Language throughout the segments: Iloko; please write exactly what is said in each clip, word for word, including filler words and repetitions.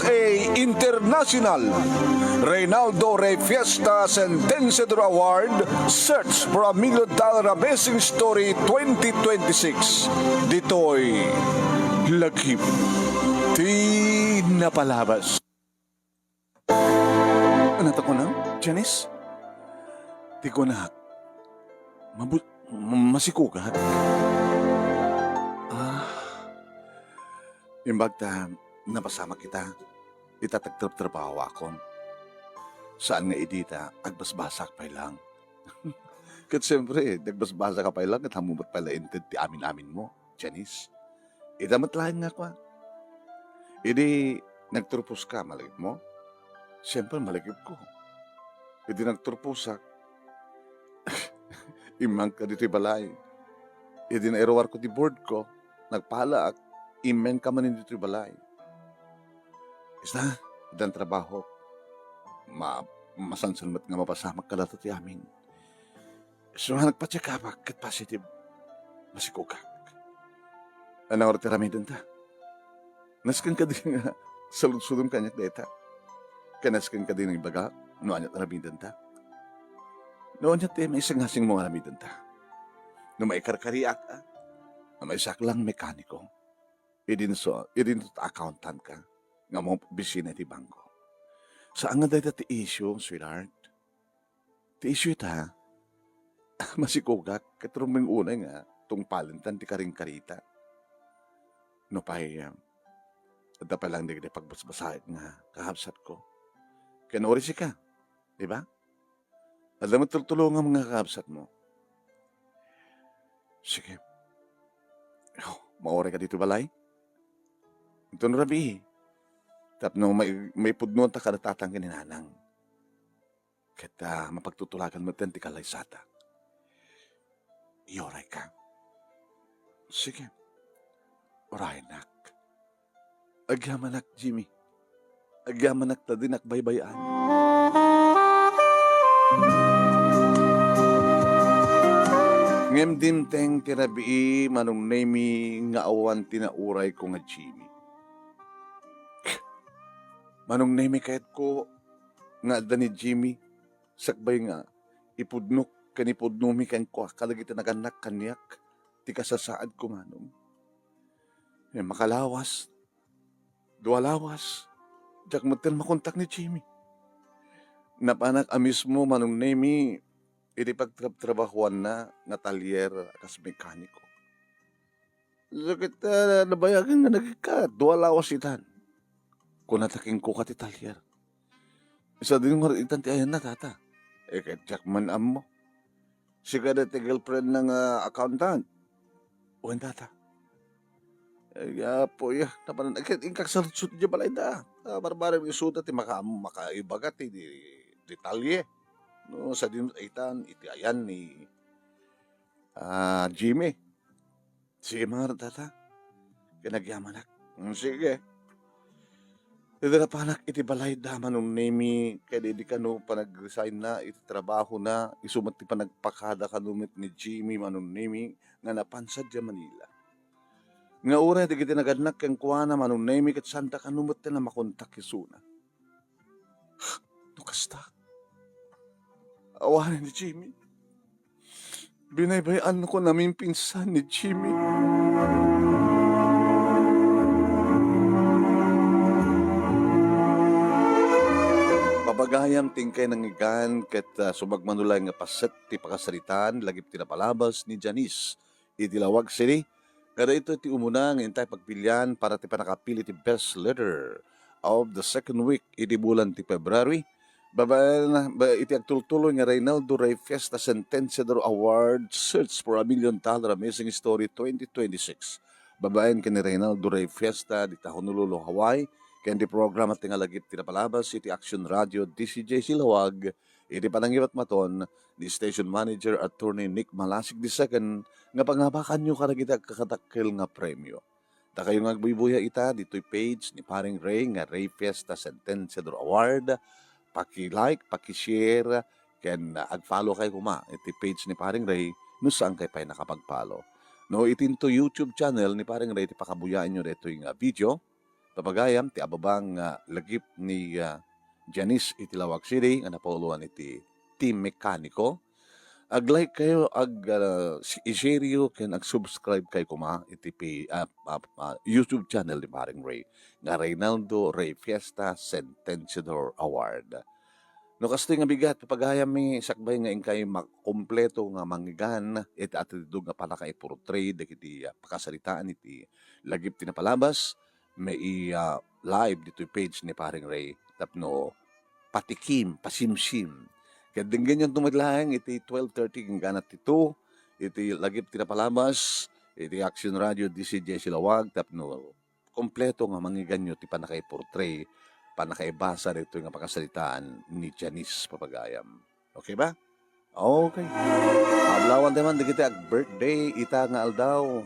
A International Reynaldo Rey Fiesta Sentenciador Award, Search for a Million Dollar Amazing Story twenty twenty-six. Ditoy Lagip ti Napalabas. Ano to kuno, Janice? Ti kunak, mabu-, masikugak. Ah, imbag ta napasamak kita, ita tagtrabtrabahoakon. Saan nga idi ta agbasbasak pay lang. Ket siempre, nagbasbasak ka pay lang, ket ammom met pay la inted ti amin-aminmo, Janice. Ita met laeng nga kua. Idi nagturposka, malagipmo? Siempre, malagipko. Idi nagturposak, immangka ditoy balay. Idi nairuarko ti boardko, nagpalaak, immenka manen ditoy balay. Ista, idan trabaho. Ma-, masansan met nga mapasamak kadata ti amin. Isu nga nagpa-check-up ket positive, masikugak. Ania ngarud ti aramidenta? Nasken kadi nga saludsodem kaniak dayta? Ken nasken kadi nga ibagak no ania ti aramidenta? No ania ti maisingasingmo nga aramidenta? No maikarkariak, a? No maisaak lang mekaniko? Idinso, idinto ta accountant ka nga mao opisina iti bangko. Saan nga dayta ti issue, sweetheart. Ti issue ita, masikugak ket rumbeng unay nga tungpalentan ti karingkarita. Nupay, um, adda pay lang dagiti pagbasbasaek nga kakabsatko. Ken uray sika, di ba? Adda met tultulongam nga kakabsatmo. Sige. Oh, mauray ka ditoy balay? Inton rabii, tapno mai-, maipudnota kada tatang ken ni nanang. Ket, ah, mapagtutulagan metten ti kalaysata. Iuray ka. Sige. Urayenak. Agyamanak, Jimmy. Agyamanak ta dinak baybay-an. Ngem dimteng ti rabii, Manong Nemy, nga awan ti naurayko nga Jimmy. Manong Nemy, kayatko nga adda ni Jimmy, sakbay nga ipudnok ken ipudnomi kenkuak kadagiti nagannak kaniak ti kasasaadko, Manong. Eh, makalawas, dua lawas, diak metten makontak ni Jimmy. Napanak a mismo, Manong Nemy, iti pagtrabtrabahoanna nga talyer a kas mekaniko. Sakit, ah, nabayagen nga nagikka, dua lawas itan. Kunata kenkuka ti talyer. Sadino ngarud itan ti ayanna, tata? Eh, ket diak man ammo. Sika dayta ti girlfriend-na nga accountant? Wen, tata. Ay, apo, ya, napanan, ket inkak saludsod idiay balayda. Ah, barbarem isuda ti maka-, makaibaga ti di-, detalye. No, sadino itan iti ayan ni, ah, Jimmy. Sige, mangaro, tata. Ken agyamanak. Mm, sige. Idi napanak iti balayda, Manong Nemy, ket idi kano panag-resign-na iti trabahona, isu met ti panagpakada kano met ni Jimmy, Manong Nemy, nga napan sadiay Manila. Nga uray dagiti nagannak kenkuana, Manong Nemy, ket saanda kano met ti makontak isuna. No kasta, awanen ni Jimmy. Binaybay-annakon a maminsan ni Jimmy. Pagayam ti inkay nangngegan ket, ah, sumagmamano laeng nga paset ti pakasaritaan lagip ti napalabas ni Janice iti Lawag City. Kada ito ti umuna nga intay pagpilian para ti pannakapili ti best letter of the second week iti bulan ti February. Babaen ba iti agtultuloy nga Reynaldo Rey Fiesta Sentenciador Award, Search for a Million Dollar Amazing Story twenty twenty-six. Babaen ken ni Reynaldo Rey Fiesta, dita Honolulu, Hawaii, ken ti programa ti nga lagip ti napalabas iti Action Radio D C J C Lawag, iti panangiwatmaton ni Station Manager Attorney Nick Malasig the second, nga pangabakanyo kadagiti agkakadakkel nga premio. Dakayo nga agbuybuya ita ditoy page ni Paring Ray nga Ray Fiesta Sentenciador Award. Paki-like, paki-share, ken, ah, ag-follow kay koma iti page ni Paring Ray no saan kay pay nakapag-follow. No, iti into YouTube channel ni Paring Ray ti pakabuyaenyo daytoy nga video, Papagayam, ti ababa nga lagip ni, ah, Janice iti Laoag City nga napauluan iti Team Mekaniko. Ag-like kayo, ag, ah, si-, i-share yo, ken ag-subscribe kayo koma iti pi-, ah, ah, ah, YouTube channel ni Paring Ray, nga Reynaldo Ray Fiesta Sentenciador Award. No kastoy nga bigat, papagayam mi sakbay nga inkay makumpleto nga manggigan iti atitudok nga pannakaiportray dagiti, ah, pakasaritaan iti lagip ti napalabas, mai-, ah, live ditoy page ni Paring Ray tapno patikim, pasimsim. Ket denggenyo met laeng iti twelve thirty inggana ti two, iti lagip ti napalabas, iti Action Radio D C J C Laoag tapno kompleto nga manggiganyo ti pannakaiportray, pannakaibasa daytoy nga pakasaritaan ni Janice, papagayam. Okay ba? Okay. Ablawan tayo man dagiti ag-birthday ita nga aldaw.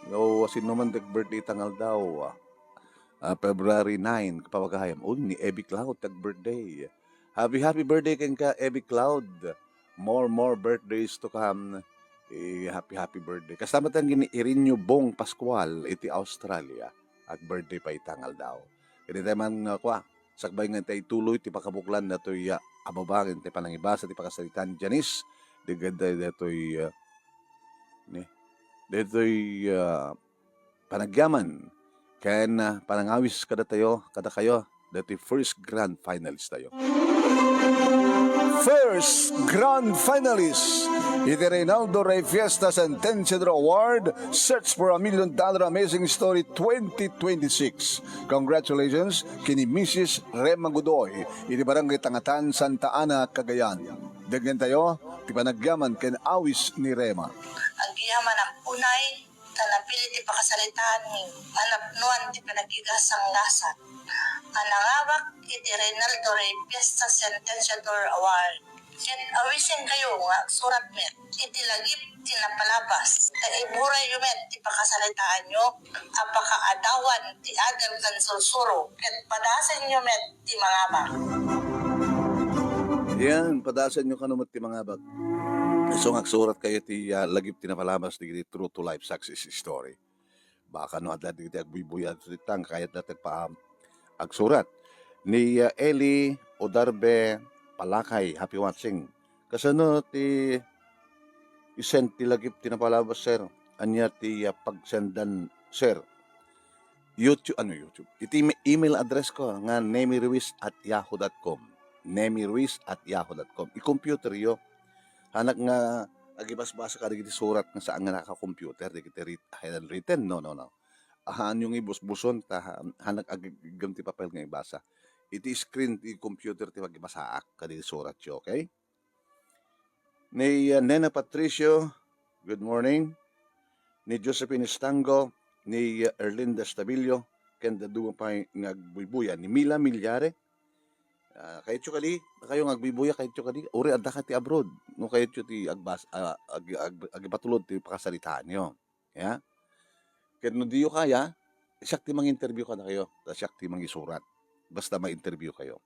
O, sino man ti ag-birthday ita nga aldaw? Ah, February nine, papagayam. Uy, ni Evie Cloud ti ag-birthday. Happy, happy birthday kenka, Evie Cloud. More, more birthdays to come. Eh, happy, happy birthday. Kasta met ni Irinio Bong Pascual iti Australia. Ag-birthday pay ita nga aldaw. Ket ita man nga kua, sakbay nga ita ituloy ti pakabuklan datoy, ah, ababa ken ti panangibasa ti pakasaritaan ni Janice, dagiti datoy, ah, ni, datoy, ah, panagyaman ken, ah, panangawis kadatayo, kadakayo, datoy first grand finalist tayo. First grand finalist iti Reynaldo Ray Fiesta Sentenciador Award, Search for a Million Dollar Amazing Story twenty twenty-six. Congratulations ken ni Missus Rema Godoy iti Barangay Tangatan, Santa Ana, Cagayan. Denggen tayo ti panagyaman ken awis ni Rema. Agyamanak unay, ta napili ti pakasaritaan nga napnoan ti panaggasanggasat a nangabak iti Reynaldo Ray Fiesta Sentenciador Award. Ket awisenkayo nga agsurat met iti lagip ti napalabas, ta iburayyo met ti pakasaritaanyo a pakaadawan ti adal ken sursuro, ket padasenyo met ti mangabak. Yan, padasenyo kano met ti mangabak. Isu nga agsurat kayo ti, ah, lagip ti napalabas dagiti true to life success story. Baka no adda dagiti agbuybuya ditoy tang, kayat dati pa, um, agsurat. Ni, ah, Eli Odarbe Palakay, happy watching. Kasano ti isend ti lagip ti napalabas, sir? Ania ti, ah, pagsendan, sir? YouTube, ano YouTube? Iti email address ko nga nemi ruiz at yahoo dot com. Nemi ruiz at yahoo dot com. I-computer yo. Hanak nga agibasbasa kadagiti surat nga saan nga naka-computer, dagiti writ-, handwritten, no, no, no. Ahanyo nga ibusbuson, ta ha-, hanak agigam ti papel nga ibasa. Iti screen ti computer ti pagibasaak kadagiti surat yo, okay? Ni, uh, Nena Patricio, good morning. Ni Josephine Estango, ni, uh, Erlinda Stabilio, ken dadduma pay nga agbuybuya, ni Mila Milyare. Ah, kayatyo kadi, kayo nga agbuybuya, kayatyo kadi, uri adda ka ti abroad, no kayatyo ti agbas-, ah, ag-, ag-, agipatulod ti pakasaritaanyo. Ya? Ket no diyo kaya, siak ti manginterview kadakayo, ta siak ti mangisurat. Basta ma-interview kayo.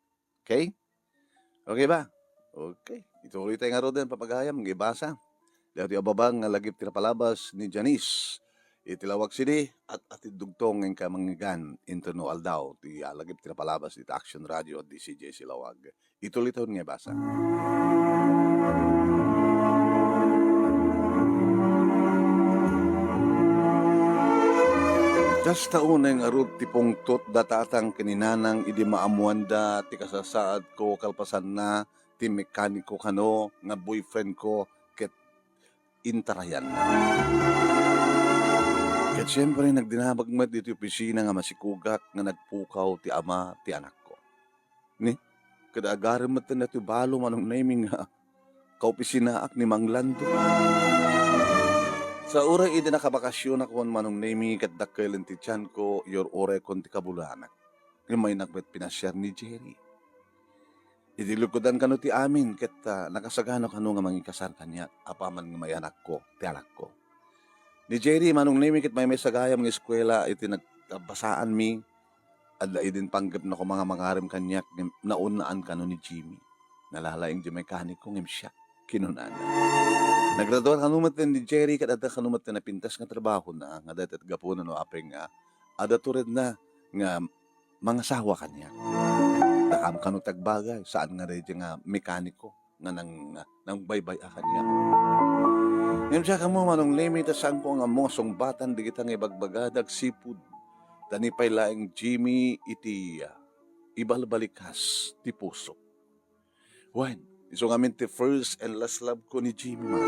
Okay? Okay ba? Okay. Ituloy tayo nga ruden, papagayam, nga ibasa. Dati ababa nga lagip ti napalabas ni Janice. Iti Laoag City, at atid dugtong nga manggigan, intono aldaw, ti, ah, lagip ti napalabas iti Action Radio, D C J C Laoag. Ituloy tayo nga ibasa. Kasta unay ngarud ti pungtot da tatang ken ni nanang idi maammoanda ti kasasaadko kalpasanna ti mekaniko kano nga boyfriendko ket intarayanna. Ket siempre, nagdinamag met ditoy opisina nga masikugak nga nagpukaw ti ama ti anakko. Ni, kada agarem met datoy balo, Manong Nemi, nga kaopisinaak ni Mang Lando. Sa uray idi nakabakasionakon, Manong Nemi, ket dakkelen ti tianko, iyur-urekon ti kabulanak. Ngem maynak met pinasiar ni Jerry. Idi likudan kano ti amin, ket, ah, nakasagana kano nga mangikasar kaniak, apaman nga mayanakko ti anakko. Ni Jerry, Manong Nemi, ket maymaysa gayam nga eskuela iti nagkabasaanmi, adda idin panggepna koma nga mangarem kaniak, ngem naunnaan kano ni Jimmy. Nalalaing ti mekaniko, ngem siak, kinunana. Nagradua kano met ni Jerry, ket adda kano met napintas nga trabahona, nga dayta gapuna no apay nga adda turedna nga mangasawa kaniak. Dakam kano ti agbagay, saan nga daydi nga mekaniko nga nang-, nangbaybay-a kaniak. Ngem siak kamo, Manong Nemi, ta saanko nga ammo nga sungbatan dagita nga ibagbagada agsipud ta ni pay laeng Jimmy iti, ah, ibalbalikas ti pusok. Wen, isu ngamin ti first and last love ko ni Jimmy, man.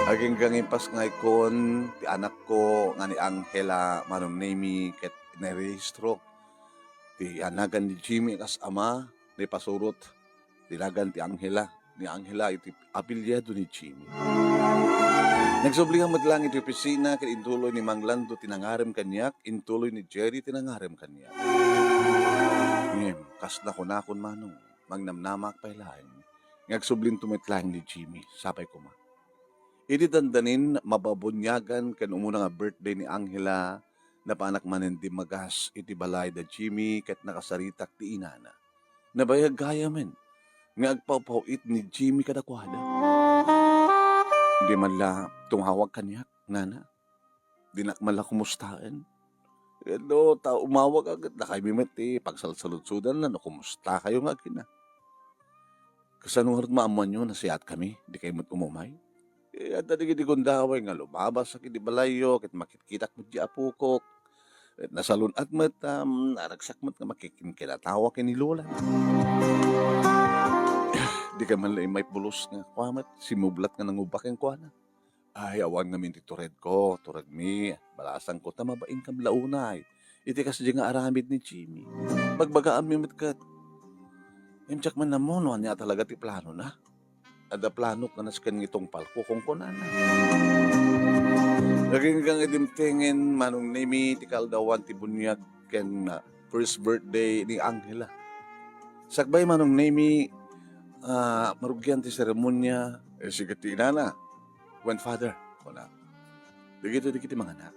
Agingga nga impas nga ikon ti anakko nga ni Angela, Manong Nemi, ket nairehistro ti nagan ni Jimmy kas ama, naipasurot ti nagan ti Angela, ni Angela iti apelyido ni Jimmy. Nagsublian met laeng iti opisina ket intuloy ni Mang Lando ti nangarem kaniak, intuloy ni Jerry ti nangarem kaniak. Ngem, kas nakunakon, Manong, mangnamnamak pay laeng nga agsublinto met laeng ni Jimmy, sapay koma. Idi dandanin, mababuniagan ken umuna nga birthday ni Angela, napanak manen dimmagas iti balay da Jimmy ket nakasaritak ti inana. Nabayag gayamen nga agpawpaw-it ni Jimmy kadakuada. Di man la tumawag kaniak, nana. Dinak man la kumustaen. Ket no, ta umawag a ket dakaymi met ti pagsalsaludsodan no kumustakayo nga agina. Kasano ngarud maammoanyo, nasayaat kami, dikay met umumay? Eh, adda dagiti gundaway nga lumabas ket di balayyo, ket makitkitak met di apokok. Ket nasalun-at met, um, naragsak met nga makikinkinatawa ken ni Lola. Dikay man la immay pulos nga kua met, simublat nga nangubak kenkuana. Ay, awan ngamin ti turedko, turedmi, balasangko ta mabainkam la unay iti kasdi nga aramid ni Jimmy. Bagbagaammi met ket, ngem diak man ammo no ania talaga ti planona. Adda planok nga nasken nga itungpalko, kunkunana. Naginggang idimtengen, Manong Nemi, ti kaaldawan ti buniag ken, ah, first birthday ni Angela. Sakbay, Manong Nemi, ah, marugian ti seremonia, eh, sige ti inana. Wen, Father, kuna. Dagito dagiti manganak.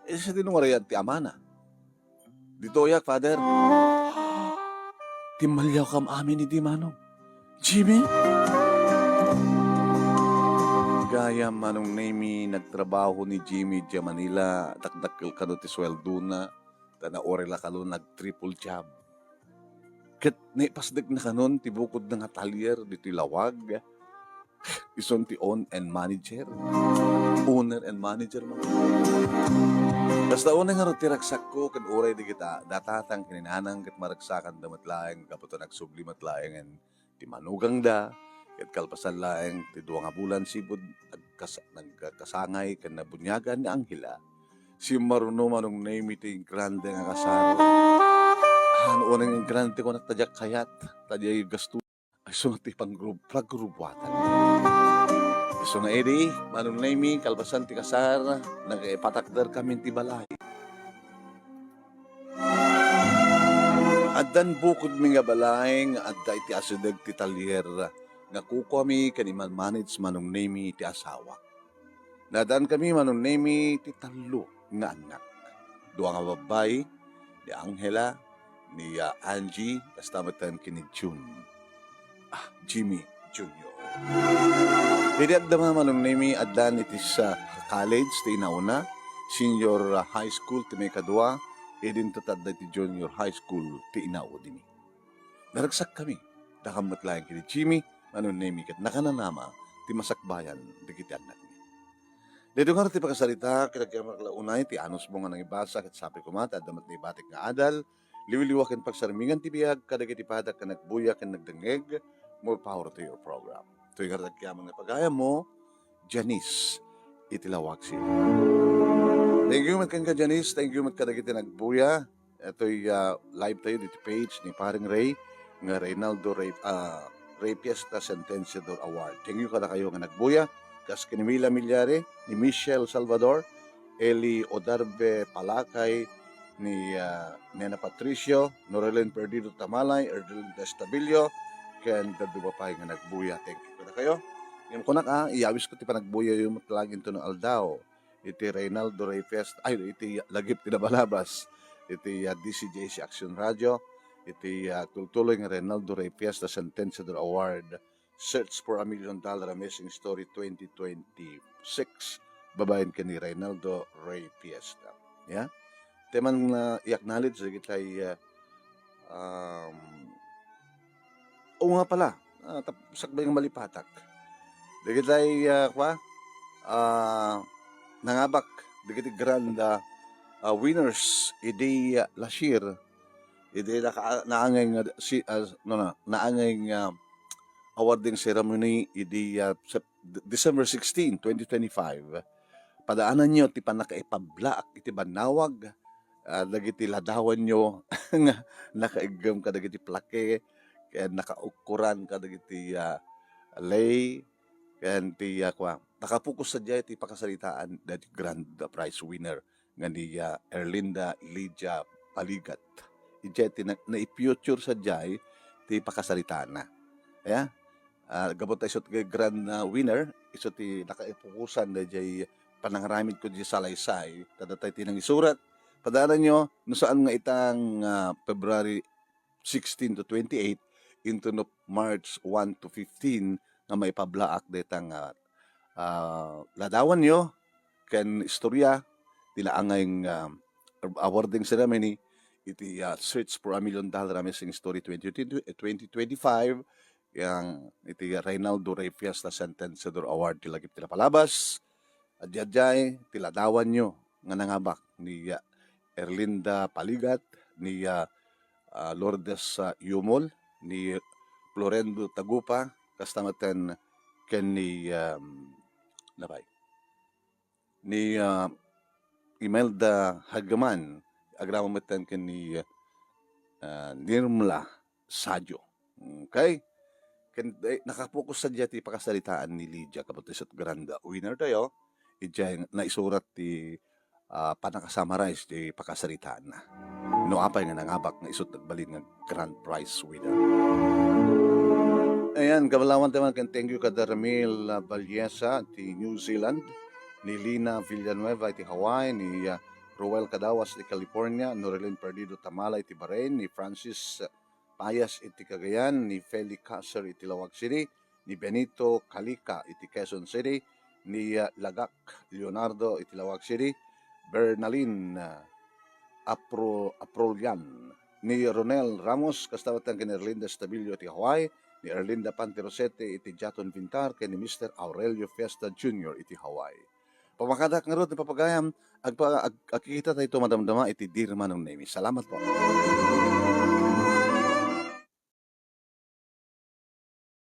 Eh, sadino nga rayan ti amana? Ditoyak, Father. Timmaliawkam amin idi, Manong. Jimmy? Gayam, Manong Nemi, nagtrabaho ni Jimmy idiay Manila, dakdakkel kano ti sueldona, ta nauri la kano nag-triple job. Ket naipasdek na kanon ti bukod na nga talyer ditoy lawag. Isun ti own and manager. Owner and manager man. Kasta unay ngarud ti ragsakko ken uray dagita, da tatang ken ni nanang ket maragsakanda met laeng gapu ta nagsubli met laengen ti manugangda, ket kalpasan laeng ti dua nga bulan sipud agkas-, nagkasangay ken nabuniagan ni Angela. Simmaruno, Manong Nemi, ti grande nga kasar. Haan unay nga grande kunak ta diak kayat, ta diay gasto. Isu nga ti pangrub-, pagrubuatan. Isu nga idi, Manong Nemi, kalpasan ti kasar, nagaipatakder kami ti balay. Addan bukodmi nga balay nga adda iti asideg ti talyer nga kukuami ken iman-manage, Manong Nemi, ti asawak. Naadaan kami, Manong Nemi, ti tallo nga annak. Dua nga babbai, ni Angela, ni, ah, Angie, kasta met ken ni Jun. Ah, Jimmy Junior. Idi agdama, Manong Nemi, addan iti sa college ti inauna, senior, ah, high school ti maikadua, idinto adda iti junior high school ti inaudimi. Naragsak kami, dakam met laeng ken ni Jimmy, Manong Nemi, ket nakananama ti masakbayan dagiti annakmi. Daytoy ngarud ti pakasarita, ket agyamanak la unay ti anusmo nga nangibasa, ket sapay koma ta adda met naibatik nga adal, liwliwa ken pagsarmingan ti biag kadagiti padak nga nagbuya ken nagdengngeg. More power to your program. Toy ngarud agyamanak nga pagayammo, Janice, iti Laoag City. Thank you met kenka, Janice. Thank you met kadagiti nagbuya. Itoy, ah, live tayo ditoy page ni Paring Ray nga Reynaldo Ray, ah, Ray Fiesta Sentenciador Award. Thank you kadakayo nga nagbuya. Kas ken ni Mila Milyari, ni Michelle Salvador, Eli Odarbe Palakay, ni, ah, Nena Patricio, Norelin Perdido Tamalay, Erdelin Testabilio, ken dadduma pay nga nagbuya. Thank you kadakayo. Ngem kunak, ah, iyawisko ti panagbuyayo met laeng intono aldaw iti Reynaldo Ray Fiesta, ay, iti lagip ti nabalabas, iti, ah, D C J C Action Radio, iti, ah, tultuloy nga Reynaldo Ray Fiesta Sentenciador Award, Search for a Million Dollar Amazing Story twenty twenty-six, babaen ken ni Reynaldo Ray Fiesta. Ya? Te man, ah, i-acknowledge dagiti, ah, um, o nga pala, ah, tap-, sakbay nga malipatak. Dagiti, ah, kwa, ah, nangabak dagiti grand, ah, ah, winners idi, ah, last year, idi naka-, naangay nga si-, ah, no, no, naangay nga awarding ceremony idi, ah, Sep-, De-, December sixteen, twenty twenty-five. Padaananyo ti pannakaipablaak iti bannawag, ah, dagiti ladawanyo nga nakaiggem kadagiti plake, ken nakaukkoran kadagiti, ah, lei, ken ti, ah, kwa, nakapokus sadiay ti pakasaritaan dagiti grand prize winner nga ni, ah, Erlinda Lydia Paligat. Idiay ti na-, naifuture sadiay ti pakasaritaanna. Aya? Ah, gapu ta isu ti grand, ah, winner, isu ti nakaipukusan daydiay panangaramidko diay salaysay, kadatayo ti nangisurat. Padaananyo, no saan nga itang, ah, February sixteen to twenty-eight, inton no March one to fifteen, nga maipablaak dayta nga, ah, ladawanyo ken istorya ti naangay nga awarding ceremony iti, ah, Search for a Million Dollar Amazing Story twenty twenty, eh, twenty twenty-five, yang iti Reynaldo Rey Fiesta Sentenciador Award ti lagip ti napalabas. Adiay ti ladawanyo nga nangabak ni, ah, Erlinda Paligat, ni, ah, ah, Lourdes, ah, Yumol, ni Florendo Tagupa, kasta met ken ni, um, labay, ni, ah, Imelda Hagaman, agraman met ken ni, ah, Nirmla Sadio. Okay? Ken, eh, nakapokus sadiay ti pakasaritaan ni Lydia, gapu ta isu't grand winner tayo. Idiay naisurat ti, ah, pannakasummarize ti pakasaritaanna. No apay nga nangabak nga isu't nagbalin nga grand prize winner. Ayan, kabalawan tayo man ken thank you kada Ramil, ah, Vallesa ti New Zealand, ni Lina Villanueva iti Hawaii, ni, ah, Roel Cadawas iti California, Norilyn Perdido Tamala iti Bahrain, ni Francis Payas iti Cagayan, ni Feli Caser iti Laoag City, ni Benito Calica iti Quezon City, ni, ah, Lagak Leonardo iti Laoag City, Bernalin, ah, Apro-, Aprolian, ni Ronel Ramos, kasta met ken ni Erlinda Estabillo iti Hawaii, ni Erlinda Panti Rosete iti Jatun Pintar, ken ni Mister Aurelio Fiesta Junior iti Hawaii. Pamakadak ngarud ni Papagayam, agpa-, ag-, agkikita tayo madamdama iti Dear Manong Nemy. Salamat po.